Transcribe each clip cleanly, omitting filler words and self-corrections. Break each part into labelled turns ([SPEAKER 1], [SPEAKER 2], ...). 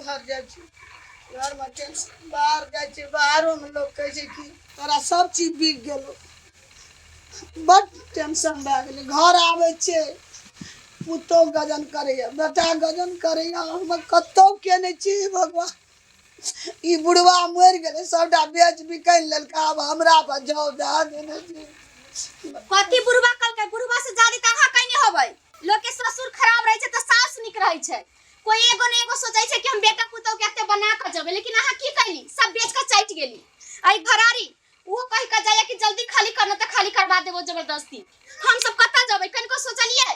[SPEAKER 1] घर जाइ छी, घरमे टेंशन। बाहर जाइ छी, बाहरोमे लोक कहै छै कि तोरा सब चीज बिक गेलौ। बड टेंशन भए गेलै। घर आबै छियै, पुतहु गजन करैए, बेटा गजन करैए। हम कतहु के नहि छी भगवान। ई बुढ़वा मरि गेलै, सबटा बेच बिकनि लेलकै, आब हमरा पर जाउ दए देने छै।
[SPEAKER 2] कथी बुढ़वा कहलकै? बुढ़वा से ज्यादा तऽ अहाँ कहने होबै। लोक के ससुर खराब रहै छै तऽ सास नीक रहै छै। कोई एगो ने एगो सोचै छै कि हम बेटा पुतोह के एते बना कऽ जेबै, लेकिन अहाँ की कैली? सब बेच कऽ चाटि गेली। आ ई घरारी ओहो कहि कऽ जाइए कि जल्दी खाली करना तऽ खाली करवा देबो जबरदस्ती। हम सब कतऽ जेबै? कनिको सोचलियै?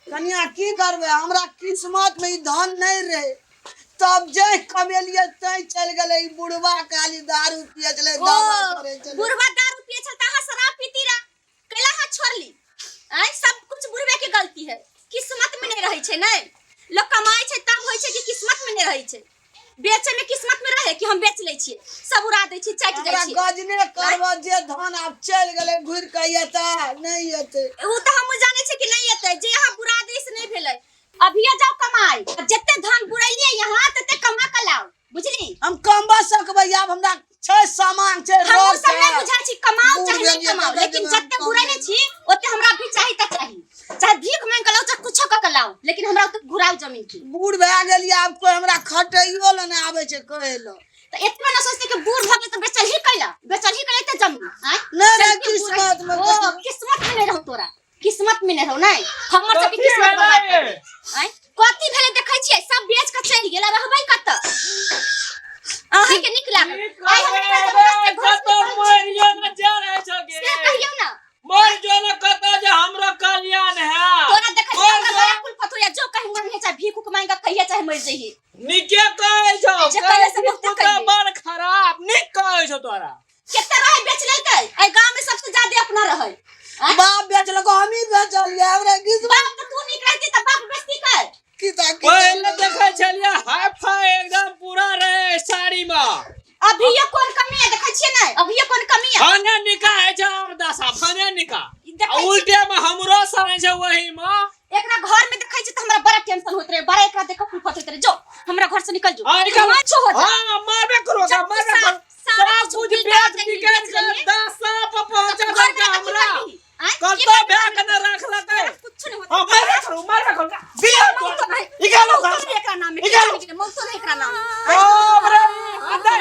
[SPEAKER 1] कनिया, की करबै, हमरा किस्मत में ई धन नहीं रहे। तब जे कमेलियै तै चलि गेलै। ई बुढ़वा खाली दारू पियै छलै,
[SPEAKER 2] ओ
[SPEAKER 1] दावा करै छलै।
[SPEAKER 2] बुढ़वा दारू पिए छल तऽ अहाँ शराब पीती रह, कैला अहाँ छोड़ली? आँय, सब कुछ बुढ़वे के गलती है। किस्मत में नहीं रहै छै। नहीं लोग कमाइ छै तब होइ छै कि किस्मत में नहीं रहै छै। बेचे में किस्मत में रहे कि हम बेच लै छियै, सब उड़ा दै छियै, चाटि जाइ
[SPEAKER 1] हमरा
[SPEAKER 2] छियै।
[SPEAKER 1] गजने करब जे धन आब चलि गेलै, घुरि कऽ एतै नहि एतै।
[SPEAKER 2] ओ तऽ हमहूँ जानै छियै कि नहि एतै। जे अहाँ बुरा दै से नहि भेलै। अभिये जाओ कमाई, जते धन बुरैलियै यहाँ तते कमा के लाओ, बुझली?
[SPEAKER 1] हम कमबा सकबै? आब हमरा छै सामान छै,
[SPEAKER 2] हमहूँ
[SPEAKER 1] रोड
[SPEAKER 2] सब नहि
[SPEAKER 1] छै।
[SPEAKER 2] बुझै छी, कमाओ
[SPEAKER 1] बूढ़
[SPEAKER 2] चाहे नहीं
[SPEAKER 1] भेलियै
[SPEAKER 2] कमाओ,
[SPEAKER 1] तऽ
[SPEAKER 2] लेकिन
[SPEAKER 1] देबै, हम
[SPEAKER 2] जते
[SPEAKER 1] कम
[SPEAKER 2] बुरैले
[SPEAKER 1] लेबै।
[SPEAKER 2] छी ओते हमरा भी चाही तऽ चाही, चाहे भीख मांगि के लाओ, चाहे कुछो कऽ के लाओ, लेकिन हमरा ओते घुराउ जमीन की।
[SPEAKER 1] बूढ़ भए गेलियै, आब कोइ हमरा खटैयो लए नहि आबै छै कहै लए।
[SPEAKER 2] तऽ एतबे न सोचते कि बूढ़ भऽ गेल तऽ बेचल ही कैला, बेचल ही कैला एते जमीन? आँय?
[SPEAKER 1] नहि नहि,
[SPEAKER 2] चलती बूढ़।
[SPEAKER 1] किस्मत मे।
[SPEAKER 2] ओ किस्मत में नहीं रहू, तोरा किस्मत में नहीं रहू। नहीं हमर सबके
[SPEAKER 3] कथी
[SPEAKER 2] किस्मत बर्बाद
[SPEAKER 3] भेलै?
[SPEAKER 2] कर देल। आँय, कथी भेलै? देखै छियै, सब बेच के चलि गेल आ रहबै कतऽ? अहाँके नीक लागल? आइ हम एकरा जबरदस्ती घर से
[SPEAKER 3] कतौ
[SPEAKER 2] निकालै छी।
[SPEAKER 3] मरियो न जा रहल छौ गे।
[SPEAKER 2] से कहियौ ना।
[SPEAKER 3] मर जो न कतौ जे हमरो कल्याण है।
[SPEAKER 2] तोरा देखै छियै
[SPEAKER 3] मर
[SPEAKER 2] हमरा
[SPEAKER 3] जो।
[SPEAKER 2] बड़ा कुल फतुरिया जो कहीं मन है, चाहे भीख उख मांग के खइहे चाहे मरि जइहे।
[SPEAKER 3] नीके कहै छौ।
[SPEAKER 2] जे कहै से बहुते
[SPEAKER 3] तू तऽ
[SPEAKER 2] कहियै।
[SPEAKER 3] बड़ खराब नीक कहै छौ तोरा।
[SPEAKER 2] केते रहे बेच लेलकै? एहि गांव में सबसे ज्यादा अपना रहे। आँय?
[SPEAKER 1] बाप बेचलको, हमही बेचलियै, हमरा किस्मत।
[SPEAKER 2] बाप तऽ तू नीक रहती तऽ बाप बेचती कै?
[SPEAKER 1] की ता की।
[SPEAKER 3] पहिले देखै छलियै हाई फाई एकदम पूरा रहे साड़ी में।
[SPEAKER 2] अभी ये कोन कमी है? देखै छियै नै, अभी ये कोन कमी है?
[SPEAKER 3] भने निका है छै और दशा भने निका।
[SPEAKER 2] ई देखै छियै।
[SPEAKER 3] उल्टे में हमरो सड़ै छै वही में।
[SPEAKER 2] एकरा घर में देखै छी तऽ हमरा बड़ा टेंशन होइत रहे, बड़ा एकरा देखऽ कुलफत होइत रहे। जो हमरा घर से निकल जो।
[SPEAKER 3] हाँ, निकल।
[SPEAKER 2] जो हो जा।
[SPEAKER 3] हाँ, मारबे करो,
[SPEAKER 2] जब
[SPEAKER 3] मारबे
[SPEAKER 2] तू
[SPEAKER 3] करो।
[SPEAKER 2] सारा
[SPEAKER 3] सब
[SPEAKER 2] कुछ
[SPEAKER 3] कुछ
[SPEAKER 2] बिका
[SPEAKER 3] बेच
[SPEAKER 2] देली,
[SPEAKER 3] बिकाइल
[SPEAKER 2] बेच
[SPEAKER 3] के
[SPEAKER 2] लेलियै।
[SPEAKER 3] दशा पर पहुंचा
[SPEAKER 2] घर में
[SPEAKER 3] देलकै
[SPEAKER 2] कथी
[SPEAKER 3] हमरा।
[SPEAKER 2] करबिही? आँय? की
[SPEAKER 3] कतौ
[SPEAKER 2] करबिही?
[SPEAKER 3] भए के नहि रखलकै।
[SPEAKER 2] कुछ नहीं होता।
[SPEAKER 3] हाँ, मारबे करू, मारबे करू। दिया
[SPEAKER 2] मौतो नहीं।
[SPEAKER 3] निकालो।
[SPEAKER 2] मौतो नहीं एकरा नाम में।
[SPEAKER 3] निकालो।
[SPEAKER 2] मौतो नहीं एकरा नाम में।
[SPEAKER 3] बाप रे, अरे,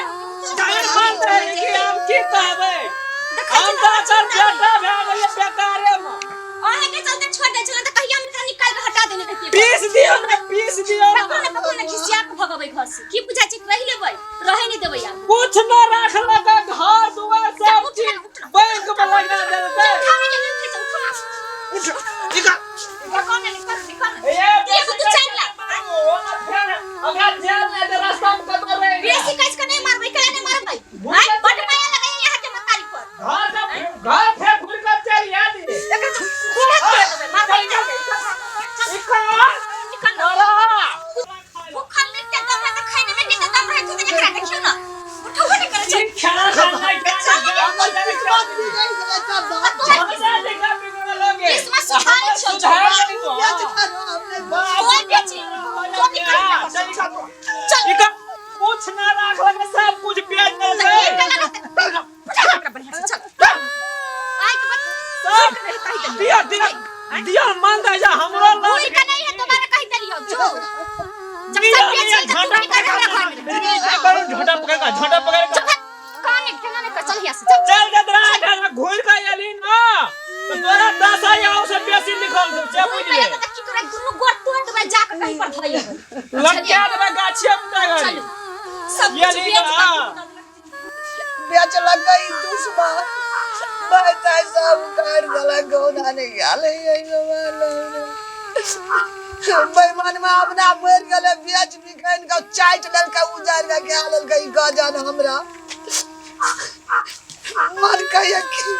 [SPEAKER 3] जाहिर बात है कि हम की कहबै।
[SPEAKER 2] देखै छी
[SPEAKER 3] हम
[SPEAKER 2] ने,
[SPEAKER 3] तऽ एकर बेटा भए गेलियै बेकारे मे।
[SPEAKER 2] अहाँके चलते छोड़ दै छलै तऽ कहिया हम एकरा निकालि कऽ हटा देने रहितियै।
[SPEAKER 3] पीस दियौ ने, पीस दियौ ने।
[SPEAKER 2] पकड़ू ने, पकड़ू ने, खिसिया कऽ भगबै घर से। की बुझाइ छै, रहि लेबै? रहै नहि देबै आब।
[SPEAKER 3] कुछ न रखलकै, घर दुआर सब
[SPEAKER 2] उठ
[SPEAKER 3] चीज
[SPEAKER 2] ना, उठ ना।
[SPEAKER 3] बैंक में लगा देलकै।
[SPEAKER 2] उठाबै के नहि उठै छै, उठू ना।
[SPEAKER 3] उठ, निकाल।
[SPEAKER 2] निकल ना, निकल, निकल ना।
[SPEAKER 3] ए,
[SPEAKER 2] एगो दू चारि लाख।
[SPEAKER 3] हमरा जेल नहि दे, रास्ता में कतौ रहि गेल।
[SPEAKER 2] बेसी कहि कऽ नहि मारबै, कैला नहि मारबै? आँय, बड्ड माया लगैया अहाँके महतारी पर।
[SPEAKER 3] घर का घर फेर घुरि कऽ चलि आबी।
[SPEAKER 2] एकर तऽ गोड़ा तोड़ि देबै, मारबै नहि।
[SPEAKER 3] निकाल।
[SPEAKER 2] निकल ना।
[SPEAKER 3] तोरा।
[SPEAKER 2] भूखल में एते दम है तऽ खाने में कते दम रहै छै तऽ एकरा देखियौ ने। उठबो नहि करै छै।
[SPEAKER 3] ई खाना खाना
[SPEAKER 1] हमर किस्मत बिगड़ि गेलै तब बाप
[SPEAKER 3] खाना देखा बिगड़ल हो गेल।
[SPEAKER 2] किस्मत सुधारै छौ।
[SPEAKER 3] सुधार देली तो।
[SPEAKER 1] बेच कऽ हम नहि।
[SPEAKER 2] कोई बेची जो निकल ना।
[SPEAKER 3] चल, निकाल।
[SPEAKER 2] चल।
[SPEAKER 3] निकाल। कुछ ना राखलकै, सब कुछ बेच देलकै।
[SPEAKER 2] निकल ना तऽ बुझा हमरा बढ़िया से। चल, आइ के बाद
[SPEAKER 3] सब दिया दिया दिया मान दे जा हमरो
[SPEAKER 2] भूल
[SPEAKER 3] लाज।
[SPEAKER 2] के नहीं है, दोबारा कहि देलियौ। जो जब
[SPEAKER 3] दिया
[SPEAKER 2] सब बेच
[SPEAKER 3] दिया
[SPEAKER 2] लेल तऽ तू
[SPEAKER 3] झोंटा
[SPEAKER 2] निकल हमरा घर में।
[SPEAKER 3] पकड़, झोंटा पकड़ का, झोंटा पकड़ का।
[SPEAKER 2] चल, कान एक ठेंगा नहीं कर। चल यहाँ से चल।
[SPEAKER 3] चल ददरा ढंग घुर के एली ना तो तोरा दशा यहाँ से बेसी लिखल छौ से
[SPEAKER 2] भूल
[SPEAKER 3] बुझ
[SPEAKER 2] के
[SPEAKER 3] ले।
[SPEAKER 2] तऽ की तोरा दुनू गोड़ तोड़ देबै, जा के कहीं पर धइए।
[SPEAKER 3] लटका देबै गाछिए में तोरा।
[SPEAKER 2] चलू, सब
[SPEAKER 3] ये
[SPEAKER 2] कुछ
[SPEAKER 3] ली
[SPEAKER 2] बेच
[SPEAKER 3] ना।
[SPEAKER 2] बाकी
[SPEAKER 1] बेचलकै ई दुश्मन भाइ ताइ, सब उखाड़ि देलक। गौना नहि गेल। बेईमानमा अपना मरि गेलै, बेच बिकनि कऽ चाटि लेलकै, उजाड़ि कऽ खा लेलकै ई गजन। हमरा मन कहैया कि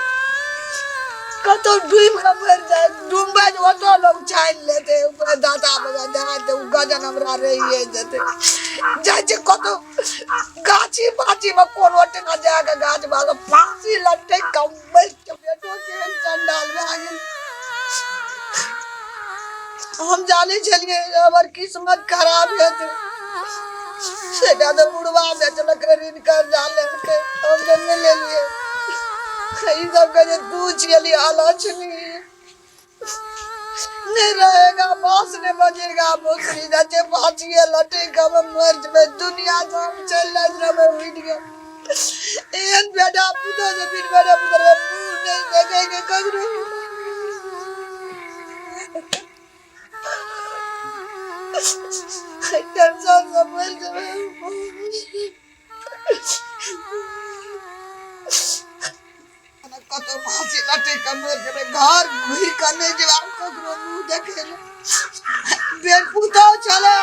[SPEAKER 1] कतौ डूबि कऽ मरि जाय, डूबबै जे ओतऽ लोक छानि लेतै, ओकरा दाता बगा दए देतै, ओ गजन हमरा रहिए जेतै। जाइ छै कतौ गाछी पाछी मे कोनो टेना जा कऽ गाछ बाग फांसी लटकि कऽ मरि के। बेटो केहन चंडाल भए गेल। हम जानै छलियै जे हमर किस्मत खराब हेतै। सेटा तऽ बुढ़वा बेचलक ऋण कर्जा लेलकै, हम तऽ नहि लेलियै। ई सब कहै छै तू छियली अलक्षणी, नहीं रहेगा बांस ने बजेगा भोसड़ी जाते फांसी लटे का हम मर जेबै, दुनिया से हम चलि जाइत रहबै उठि के। एहन बेटा पुतोह से बिन बेटा पुतोह के मुँह नहि देखेके ककरो। टेंशन से मरि जेबै। कतौ फांसी लटकि कऽ मरि जेबै, घर घुरि कऽ नहि जेबै आब ककरो मुँह देखै लए। बेर पुतहु छलै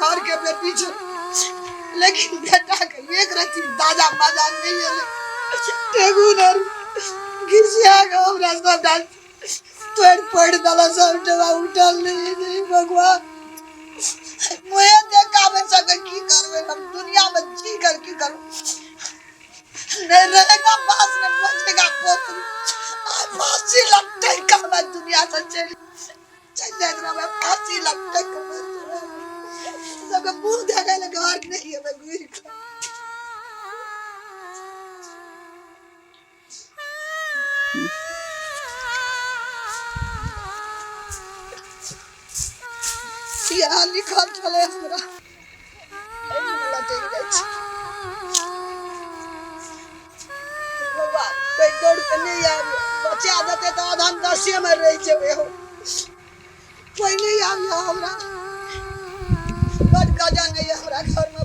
[SPEAKER 1] घर के बेटी छै, लेकिन बेटा के एक रत्ती दादा मजा नहि एलै। टेगुन आर घिसिया कऽ हमरा सबटा तोड़ि फोड़ि देलक, सब टका उठल नहि एलै। भगवान, मुँहे देख कऽ आबै सबके की करबै हम? दुनिया में जी कर की करू? नहीं रहेगा बांस नहीं बचेगा पोतरी, आ फांसी लगते का मैं दुनिया से चल चल जाइत रहबै, फांसी लगते के मरि जेबै। सबके मुँह देखै लए घर नहि एबै घुरि कऽ। इएह लिखल छलै हमरा, एहिमे लटकि जाइ छै। भगवान, कोइ दौड़ कऽ नहि आबि बचा देतै तऽ अधन दसेमे रहि जेबै हम। कोइ नहि आबि हमरा, बड गजन होइए हमरा घरमे।